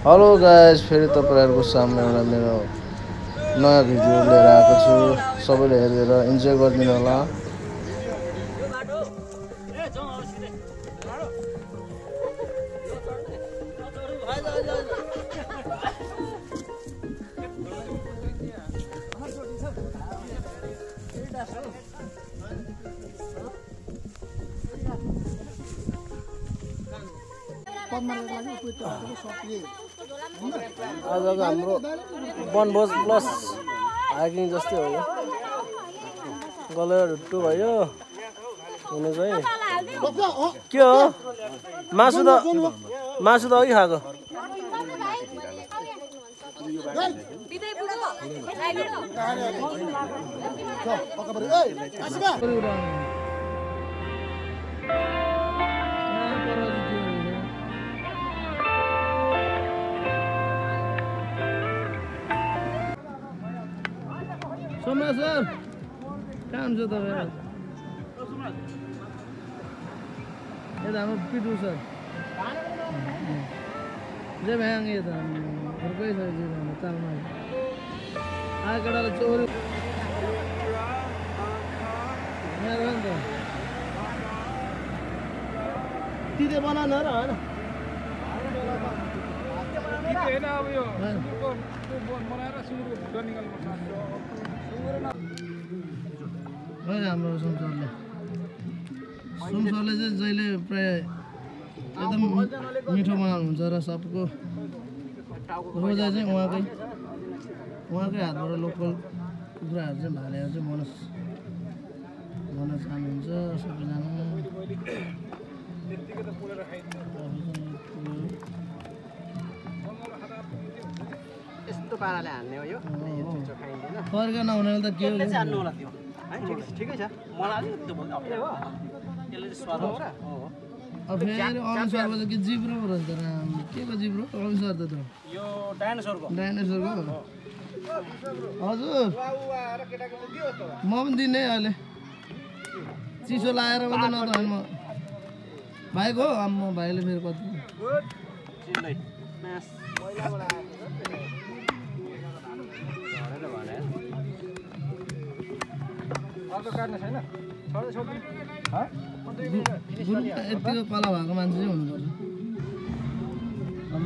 Hello guys, फेरि तपाईहरुको सामने एउटा मेरो नयाँ भिडियो लिएर आएको छु। सबैले हेरेर इन्जोय गरिदिनु होला। आजको हाम्रो वनभोज प्लस हाइकिङ जस्तै हो यो। गलेर ढुट्टु भयो हुनु चाहिँ के हो? मासु त अघि खाएको। सोमनाथ सर कहाँ हुन्छ तपाईँ? यता हाम्रो पिटु सर जय भ्याङ यता घरकै छ तालमा आएको केटाले चोरी यहाँ रह्यो नि त तिते बनाउनु र होइन अब यो बनाएर सुँगुरको निकाल्नु हाम्रो सोमसरले चाहिँ जहिले प्राय एकदम मिठो बनाउनुहुन्छ र सबको रोजा चाहिँ उहाँकै हातबाट लोकल कुखुराहरू चाहिँ भालेर चाहिँ भन्न चाहनुहुन्छ सबैजना। यस्तो पाराले हाल्ने हो यो फर्का नहुनेले त के हो ठिकै छ। मलाई अलिकति बोल्दा हो यसले स्वाद हो र अब फेरि अनुसारको चाहिँ के जिब्रो पो रहेछ त के को जिब्रो अनुसार त यो डाइनोसरको हजुर म पनि दिने अहिले चिसो लगाएर मात्रै न त होइन म भाइको हो म भाइले फेरि कति यतिको कला भएको मान्छे चाहिँ हुनुपर्छ।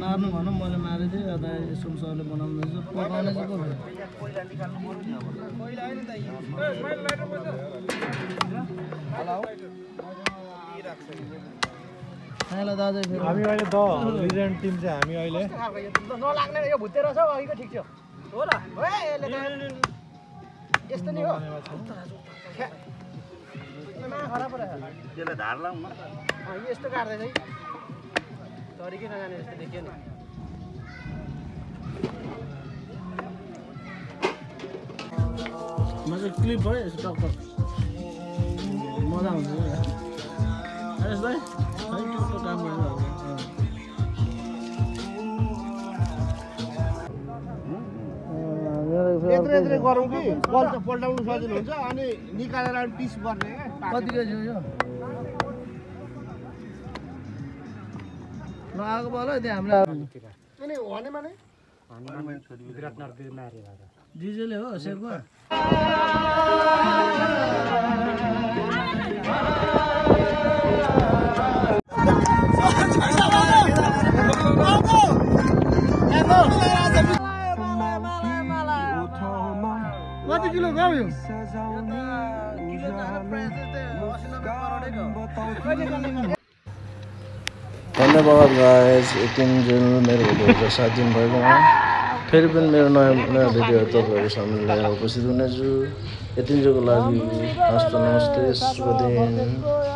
मार्नु भनौँ मैले मारेको थिएँ यता सोमसरले बनाउँदैछ पकाउने चाहिँ को भयो दाजु हामी अहिले द लिजेन्ड टिम चाहिँ हामी अहिले नलाग्ने यो भुत्ते रहेछ अघिको ठिक थियो हो र यस्तो नि हो धार लाउँ यस्तो काट्दैछ है तरिकै नजाने जस्तो देखियो नि। म चाहिँ क्लिप भयो यस्तो टक्क मजा हुन्छ यस्तै काम गरेर यत्रो गरौँ कि पल्टाउनु सजिलो हुन्छ अनि निकालेर पिस गर्ने कति केजी हो यो नआएको बल त्यहाँ हाम्रो डिजेलले हो सेरको कति किलो गयो धन्यवाद गाइस। यतिन्जेल मेरो भिडियोको साथ दिनुभएकोमा फेरि पनि मेरो नयाँ भिडियो तपाईँहरू सामने लिएर उपस्थित हुनेछु। यतिन्जेलको लागि हस्त नमस्ते शुभ दिन।